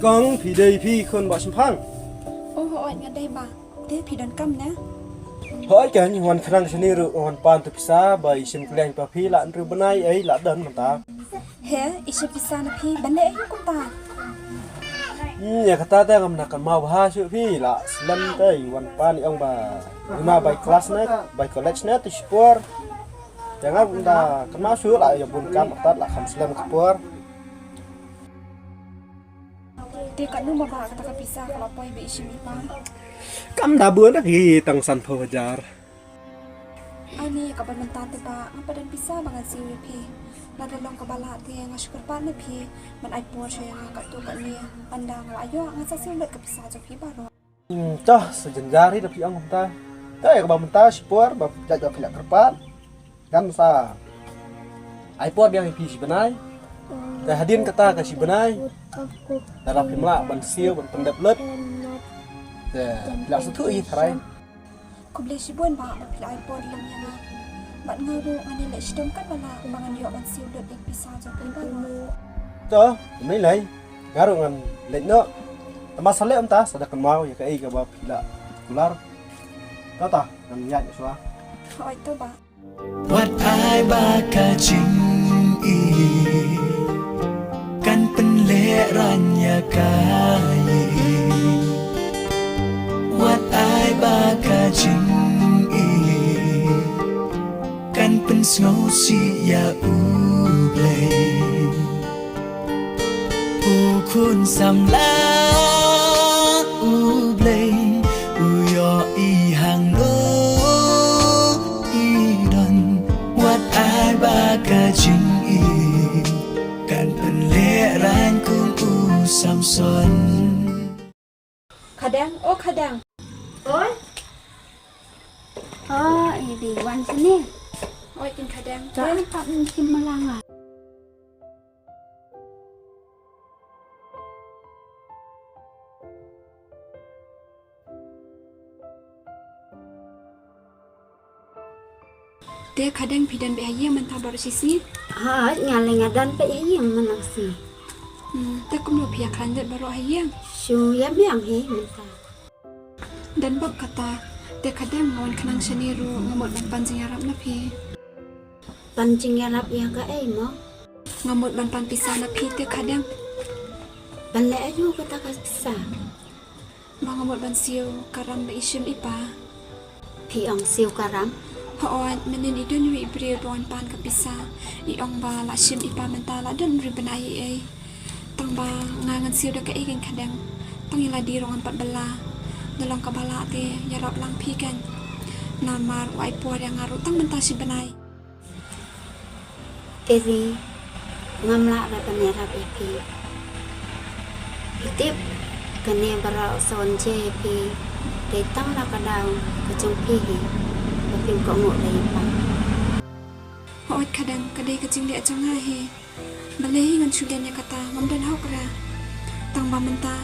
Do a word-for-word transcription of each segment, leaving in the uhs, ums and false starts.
Kong, phi dei phi khun bah shemphang? Oh, hooid, nga dei bah. Te phi donkam ne? Hooid, ka ngi wan khnang shane ruh, wan pan tu pisa ba i shim kylliang pa phi, la hynriew bnai ei la don mynta. He, i shim pisa na phi ban leh aïu kumta? Hmm, ïa kata te ngam da kynmaw bha shuh phi, la slem te i wan pan i ong ba i ma bai klas ne, bai college ne, te shipor. Te ngam da kynmaw shuh, la ïa bun kam, kata la kham slem ka por. Te katno ma ba kata ka pisa ka la poi ba i shim i pa? Kam da bun da ki, tang sanphew hajar. Ani, kaba mynta te bah, ngam pat don pisa ba ngan siew ïa phi. Lada long kaba lah te nga shu kyrpad na phi ban ai por sha ïa nga katto katne. Ynda nga la ïoh, ngan sa siew lut ka pisa jong phi baroh. Hmm, to, sa jynjar hi da phi ong kumta. Te ïa kaba mynta shipor ba jait ba phi la kyrpad, ngan sa ai por biang ïa phi shi bnai. Te hadien kata ka shi bnai, lada phim lah ban siew ban pyndep lut, te phi la sngewthuh hi tharai. Khublei shibun bah ba phi la ai por lem ïa nga. Bad nga ruh ngan ïaleh shitom katba lah ba ngan ïoh ban siew lut ïa ka pisa jong phi baroh. To, ym lei lei. Nga ruh ngan leit noh. Tangba sa leh mynta sa da kynmaw ïa kaei kaba phi la kular. To ta, ngan ïaid shuwa. Hooid, to bah. Wat ai ba ka jingïeit kan pynlehraiñ ïa ka ïing. Wat ai ba ka jingïeit kan pynsngewsih ïa U Blei. U khun samla U Blei u ïohi hangno i don. Wat ai ba ka jingïeit kan pynlehraiñ kum u Samson. Khadeng, o Khadeng. Oi. O, i dei wan sini. Oi, kin Khadeng. Jan pat kin malanga. Te Khadeng, phi don beit ha ïing mynta baroh shi sngi? Hooid, nga lei nga don beit ha ïing mynta shi. Hmm, te kumno phi ïakhlaiñ lut baroh ha ïing? Shu ïa biang hi mynta. Don bok kata, te Khadeng nga wan khnang shane ruh nga mut ban pan jingïarap na phi. Pan jingïarap ïa kaei mo? Nga mut ban pan pisa na phi te Khadeng. Ban leh aïu kata ka pisa? Ba nga mut ban siew ka ram ba i shim i pa. Phi ong siew ka ram? Hooid, mynnin i don iwei i briew ba wan pan ka pisa. I ong ba la shim i pa mynta la don hynriew bnai ei. Tang ba nga ngan siew da kaei kein Khadeng. Tang ïa lade ruh ngam pat bylla. Da long kaba lah te ïarap lang phi kein. Namar u ai por ïa nga ruh tang mynta shi bnai. Eri, ngam lah re ban ïarap ïa phi. Phi tip, kane baroh sa wan jia ïa phi, dei tang na ka daw ka jong phi hi, ba phim kohnguh da i pa. Hooid Khadeng, ka dei ka jingleh jong nga hi. Balei hi ngan shu len ïa kata, ngam don hok re. Tang ba mynta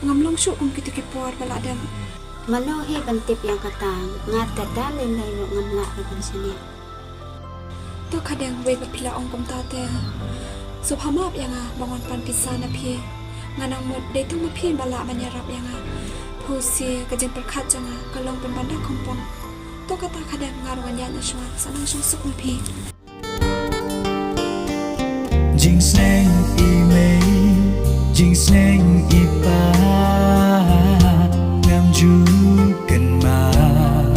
ngam long shuh kum kito ki por ba la dep. Mano hi ban tip ïa kata, nga te da lei lei ruh ngam lah re ban shaniah. To Khadeng, wei ba phi la ong kumta te, sngewbha map ïa nga ba ngan pan pisa na phi. Nga nang mut dei tang ma phi ba lah ban ïarap ïa nga. Phusi ka jingpyrkhat jong nga ka long pynban da khongpong. To kata Khadeng, nga ruh ngan ïaid noh shuwa, sa nang shong suk ma phi. Jingsneng i mei, jingsneng i pa, ngam ju kynmaw.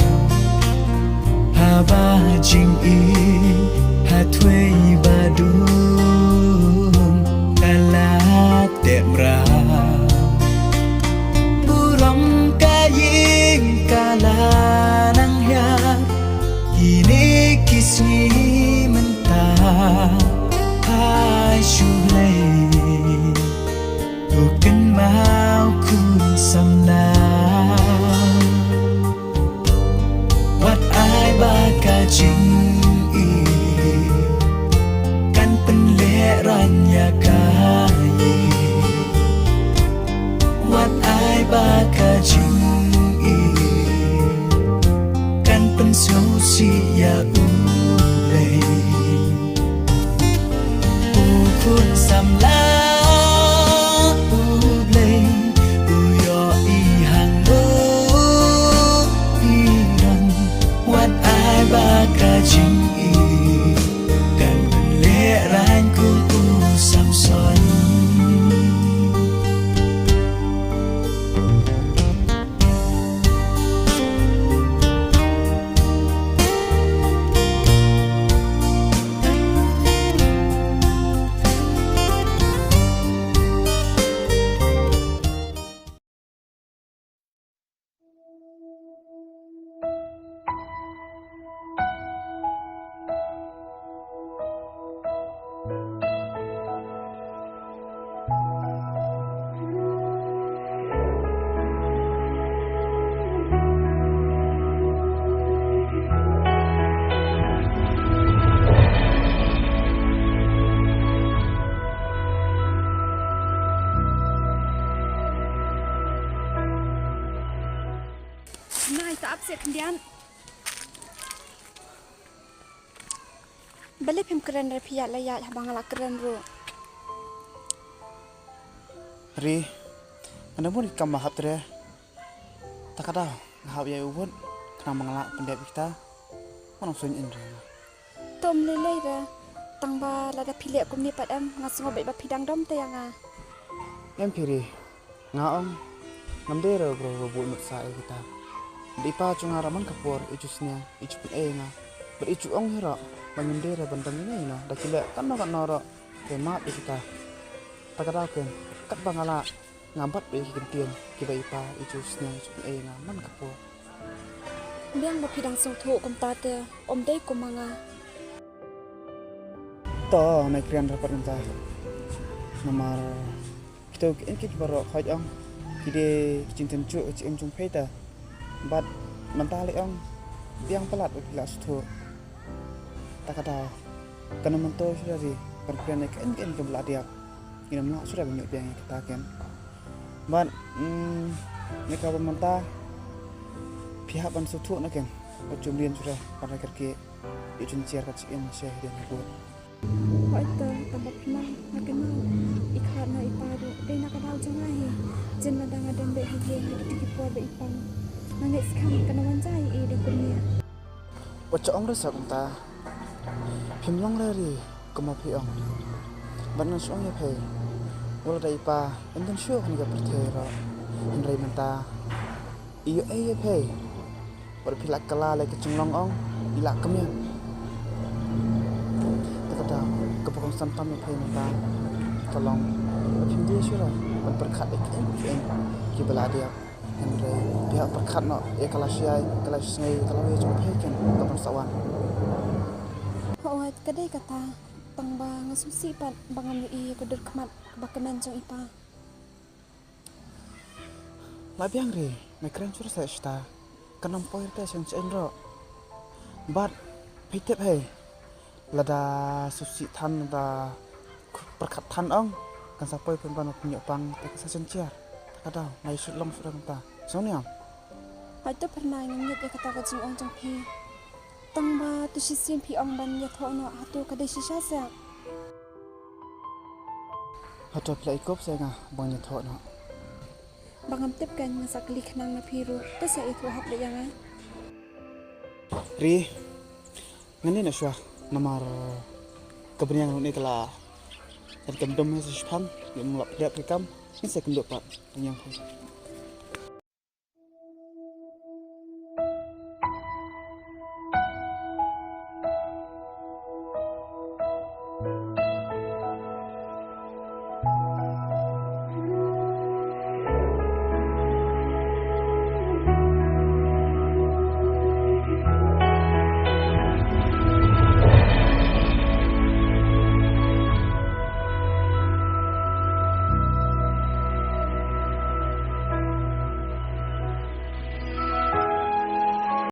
Nai ta ap se khyndiat. Balei phim kren re phi ïaid la ïaid haba nga la kren ruh. Ri, nga dang bun ki kam ba hap tre. Ta ka daw nga hap ïa u wut khnang ba nga lah pyndep ïa kita. Nga nang suiñ in re nga. Tom lei lei re. Tang ba lada phi leh kumne pat em nga sngew beit ba phi dang dom te ïa nga. Em phi Ri. Nga ong ngam dei re u briew ba buh nud sa ïa kita. Bad i pa jong nga ruh man ka por i ju sniang i ju pynei ïa nga. Bad i ju ong hi ruh ba ngim dei re ban dang ïa nga ïa nga da ki leh katno katno ruh. Te map ïa kita. Ta ka daw ken katba nga lah nga bat beit ïa ki kyntien kiba i pa i ju sniang i ju pynei ïa nga man ka por. Biang ba phi dang sngewthuh kumta te, ym dei kum ma nga. To, nai kren ra pat kumta. Namar kito ki, ki baroh khoit ong ki dei ki jingtynjuh ka jingim jong phi ta. Bad mynta lei ong biang palat ba phi la sngewthuh. Ta ka daw kan ym myntoi shuh da Ri ban kren ïa ka, ka, ka ba la diap. Ngin ym lah shuh da ban ïoh biang ïa kata ken. Bad, mm, ne kaba mynta phi hap ban sngewthuh na ken. Ba jumlien shuh da ban rah kyrkieh. Ïa jynjar ka jingim sha ïa dien ha bud. Hooid to, tang ba phi nang na ka nang i khlad na i pa ruh. Dei na ka daw jong nga hi. Jen lada nga don beit ha ïing ha kiti ki por ba i pang. Nga ngeit skhem kan ym wan jia ïa i da kumne. Wat shu ong re sa kumta. Phim long re Ri kumba phi ong. Bad ngan shu ong ïa phi. Wat lada i pa im don shuh ha kane ka pyrthei ruh. Hynrei mynta i ïoh ei ïa phi. Wat phi lah kylla lei ka jinglong ong i lah kmen. Te kata kaba kongsan tam ïa phi mynta ka long ba phim dei shuh re ban pyrkhat ïa ki, ki, kiba la diap. Hynrei phi hap pyrkhat noh ïa ka lashai, ka lashisnei, ka lawei jong phi ken kaban sa wan. Hooid, ka dei kata, tang ba nga sngewsih pat ba ngam ïohi ïa ka dur khmat kaba kmen jong i pa. La biang Ri, me kren shuh seh shata. Kan ym poi te shen shen ruh. Bad phi tip hei. Lada sngewsih than da pyrkhat than ong kan sa poi pynban pynïoh pang te ka sa jynjar. Ta ka daw nai shu long shu dang ta. Sngewniam. Hato pyrnai ngam ngeit ïa kata ka jingong jong phi. Tang ba tu shisien phi ong ban ïathoh noh, hato ka dei shisha seh? Hato phi la ïakop seh nga ban ïathoh noh? Ba ngam tip kan nga sa kylli khnang na phi ruh. Te sa ïathuh hok da ïa nga. Ri, ngan ïa na shuwa namar ka bniang ruh ne ka la, kan kam dum sa shipang, ïa mlap dep ki kam, ngin sa kynduh pat. Ngan ïa phi.